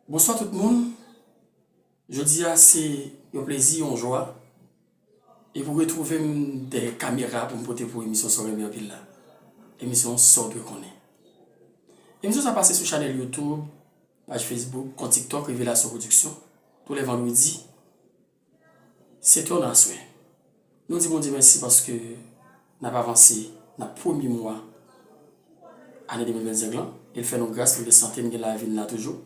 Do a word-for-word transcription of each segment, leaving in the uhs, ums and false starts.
Bonswa tout moun. Jodi a se yon plezi, yon jwa. E pou retwouve m dèyè kamera pou m pote pou emisyon sa w renmen anpil la. Emisyon Sa w dwe konnen. Emisyon sa pase sou chanèl YouTube, paj Facebook, kont TikTok Revelasyon Production, tou lè vandredi, sèt è nan aswè. Nou di Bondye mèsi paske n ap avanse nan premye mwa ane de mil vennsenk lan, e l fè nou gras, nou gen sante, n gen lavi, n la toujou.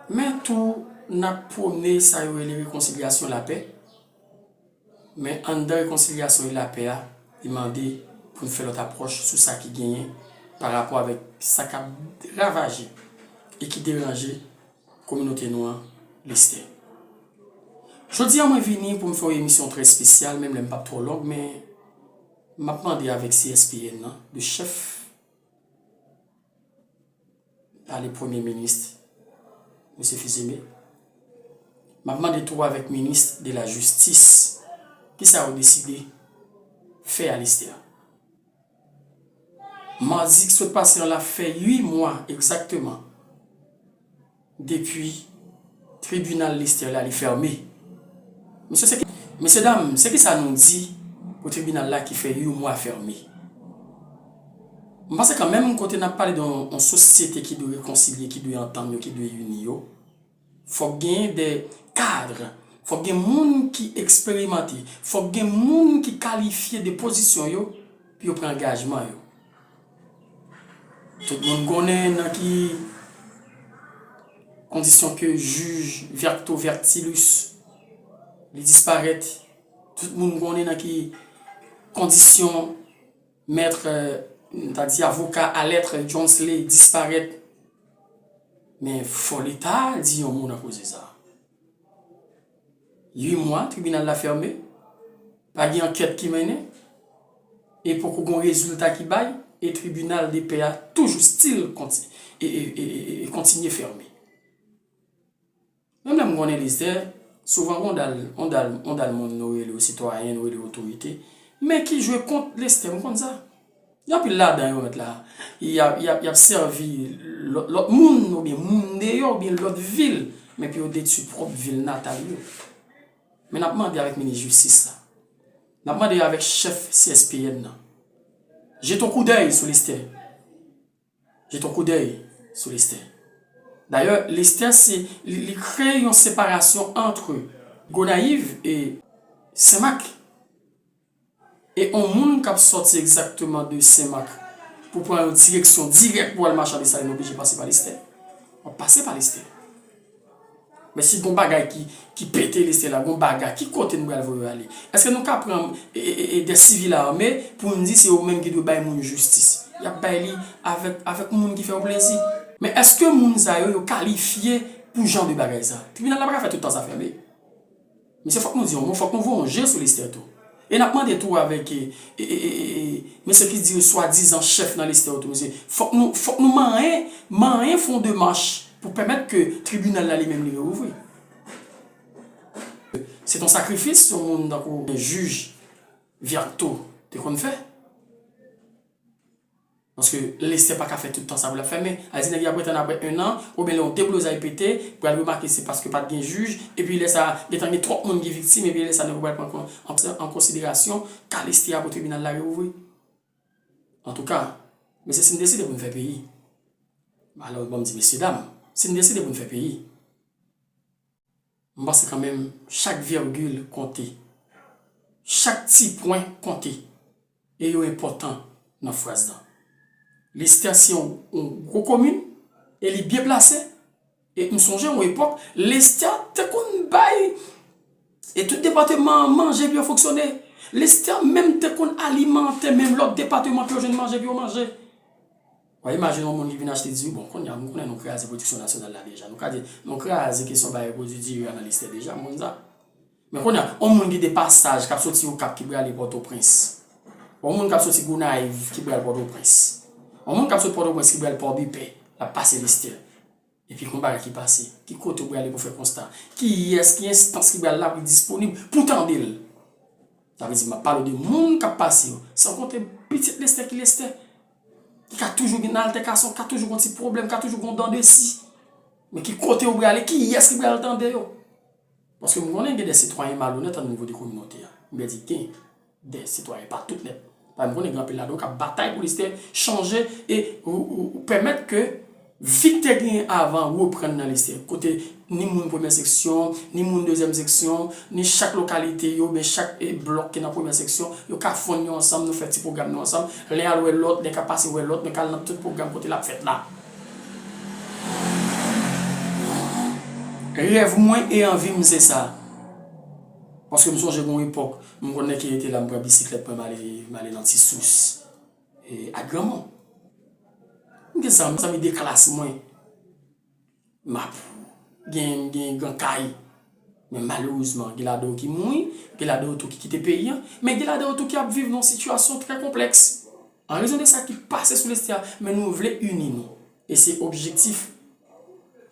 Men tou, n ap pwone sa yo rele rekonsilyasyon, lapè. Men anndan rekonsilyasyon e lapè a, li mande pou n fè lòt apwòch sou sa ki genyen pa rapò avèk sa k ap ravaje e ki deranje kominote nou an, Lestè. Jodi a, mwen vini pou m fè yon emisyon trè espesyal, menm lè m p ap twò long, men m ap mande avèk C S P N nan, le chèf, pale Premye Minis, Mesye Fils-Aimé, m ap mande tou avèk Minis de la Jistis, kisa yo deside fè a Lestè? Madi ki sot pase an la fè uit mwa egzakteman depi tribinal Lestè la li fèmen. Mesye, se ki, mesye dam, se kisa nou di pou tribinal la ki fè uit mwa fèmen? M panse kanmenm kote n ap pale de yon, yon sosyete ki dwe rekonsilye, ki dwe antann yo, ki dwe ini yo, fòk genyen de kad, fòk gen moun ki eksperimante, fòk gen moun ki kalifye de pozisyon yo pou yo pran angajman yo. Tout moun konnen nan ki kondisyon ke jij Verto Vertilus li disparèt. Tout moun konnen nan ki kondisyon mèt, ta di avoka Alètre Jones li disparèt. Men fò Leta di yon mo nan koze sa. Uit mwa, tribinal la fèmen, pa gen ankèt ki mennen, e poko gen rezilta ki bay, e tribinal de pè a toujou still konti-, e, e, e, e, e kontinye fèmen. Menm lè m konnen Lestè, souvan gen yon dal, yon dal, yon dal moun nou rele yo sitwayen, nou rele yo otorite, men ki jwe kont Lestè, m konn sa. Gen anpil ladan yo mèt la, y ap, y ap, y ap sèvi lòt, lòt moun, oubyen moun deyò, oubyen lòt vil, men pou yo detwi pwòp vil natal yo. Men n ap mande avèk minis jistis la, n ap mande avèk chèf C S P N nan, jete yon koudèy sou Lestè. Jete yon koudèy sou Lestè. Dayè, Lestè, se, li, li kreye yon separasyon ant Gonayiv e Senmak. E yon moun k ap sòti egzakteman de Senmak pou pran yon direksyon dirèk pou al Machann Desalin, oblije pase pa Lestè. W ap pase pa Lestè. Men si gon bagay ki, ki pete Lestè la, gon bagay, ki kote n pral voye yo ale? Èske nou ka pran, e, e, e, e, de sivil ame pou n di se yo menm ki dwe bay moun jistis? Y ap bay li avèk, avèk moun ki fè yo plezi. Men èske moun sa yo, yo kalifye pou jan de bagay sa? Tribinal la pa ka fè tout tan sa fèmen. Mesye, fòk nou di yon mo, fòk nou voye yon je sou Lestè tou. E n ap mande tou avèk, e, e, e, e, e, mesye ki di yo swadizan chèf nan Lestè yo tou, mesye. Fòk nou, fòk nou manyen, manyen fè yon demach pou pèmèt ke tribinal la li menm li reouvri. Se t on sakrifis yon moun tankou jij Verto te konn fè. Paske Lestè pa ka fè tout tan sa pou l ap fèmen. Sa vle di nèg yo ap retann apre en an, oubyen lè yon deblozay pete, pou al remake se paske pa t gen jij, epi lè sa, gentan gen twòp moun ki viktim, epi lè sa, nèg yo pral pran kon-, an, an konsiderasyon ka Lestè a pou tribinal la reouvri. Antouka, mesye, si n deside pou n fè peyi, alò, ban m di mesye dam, si n deside pou n fè peyi, m panse kanmenm chak vègil konte. Chak ti pwen konte. E yo enpòtan nan fraz lan. Lestè se yon, yon gwo komin, e li byen plase. E m sonje yon epòk, Lestè te konn bay, e tout depatman an manje pou yo fonksyone. Lestè menm te konn alimante menm lòt depatman pou yo jwenn manje pou yo manje. W a imajine yon moun ki vin achte di, bon, kounye a, m konnen nou kraze pwodiksyon nasyonal la deja. Nou kraze, nou kraze kesyon bay pwodui diri a nan Lestè deja, m konn sa. Men kounye a, yon moun ki de pasaj k ap soti Okap ki prale Pòtoprens. Yon moun k ap soti Gonayiv ki prale Pòtoprens. Yon moun k ap soti Pòtoprens ki prale Pòdepè, l ap pase Lestè. Epi gon bagay ki pase. Ki kote w prale pou fè konsta? Kiyès, ki enstans ki pral la pou disponib pou tande l? Sa vle di, m ap pale w de moun k ap pase yo. San konte pitit Lestè ki Lestè. Ki ka toujou gen altèkasyon, ka toujou gon ti pwoblèm, ka toujou gon dan de si. Men ki kote yo prale, kiyès ki pral tande yo? Paske m konnen gen de sitwayen malonèt o nivo de kominote a. M vle di gen de sitwayen, pa tout nèt. Paske m konnen gen anpil ladan yo k ap batay pou Lestè chanje e ou, ou, ou pèmèt ke vi k te genyen avan reprann nan Lestè. Kote ni moun premyè seksyon, ni moun dezyèm seksyon, ni chak lokalite yo, oubyen chak, e, blòk ki nan premyè seksyon, yo ka fonn yo ansanm, nou fè ti pwogram nou ansanm. Len al wè lòt, len ka pase wè lòt, nou ka al nan tout pwogram kote l ap fèt la. Rèv mwen e anvi m se sa. Paske m sonje gen yon epòk, m konn nèg ki rete la, m pran bisiklèt mwen, m ale, m ale nan Ti Sous, e, ak Granmon. M gen zanmi, zanmi de klas mwen. M ap gen, gen gran kay. Men malerezman, gen ladan yo ki mouri, gen ladan yo tou ki kite peyi a, men gen ladan yo tou ki ap viv nan yon sitiyasyon trè konplèks. An rezon de sa ki pase sou Lestè a, men nou vle ini nou. E se objektif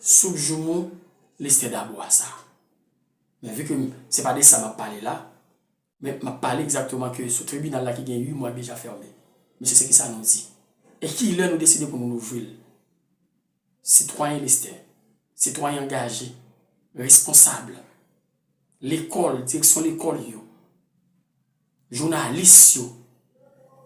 Soup Joumou Lestè Dabò a sa. Men vi ke m, se pa de sa m ap pale la, men m ap pale egzakteman ke sou tribinal la ki gen uit mwa k deja fèmen. Mesye, se ki sa nou di? E ki lè nou deside pou nou louvri l? Sitwayen Lestè, sitwayen angaje, responsab, lekòl, direksyon lekòl yo, jounalis yo,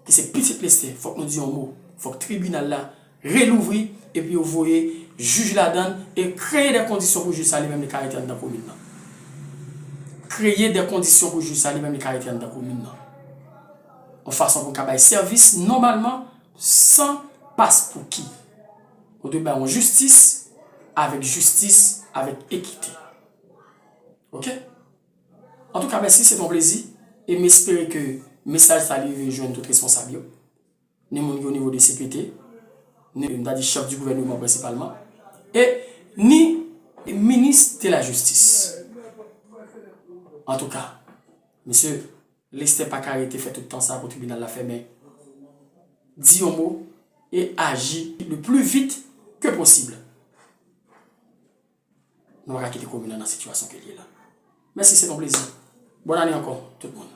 ki se pitit Lestè, fòk nou di yon mo. Fòk tribinal la relouvri, epi yo voye jij ladan l e kreye de kondisyon pou jij sa li menm li ka rete anndan komin nan. Kreye de kondisyon pou jij sa li menm li ka rete anndan komin nan. Yon fason pou n ka bay sèvis nòmalman, san paspouki. Nou dwe bay yon jistis, avèk jistis, avèk ekite. Oke? Antouka, mèsi, se t yon plezi. E m espere ke mesaj sa li rive jwenn tout responsab yo. Ni moun ki o nivo de C P T, ni, m ta di, chèf di gouvèneman prensipalman, e ni minis de la jistis. Antouka, mesye, Lestè pa ka rete fè tout tan sa pou tribinal la fèmen. Di yon mo e aji le plus vite que possible. Nou pa ka kite komin nan nan sitiyasyon ke l ye la. Mèsi, se t yon plezi. Bòn ane ankò, tout moun.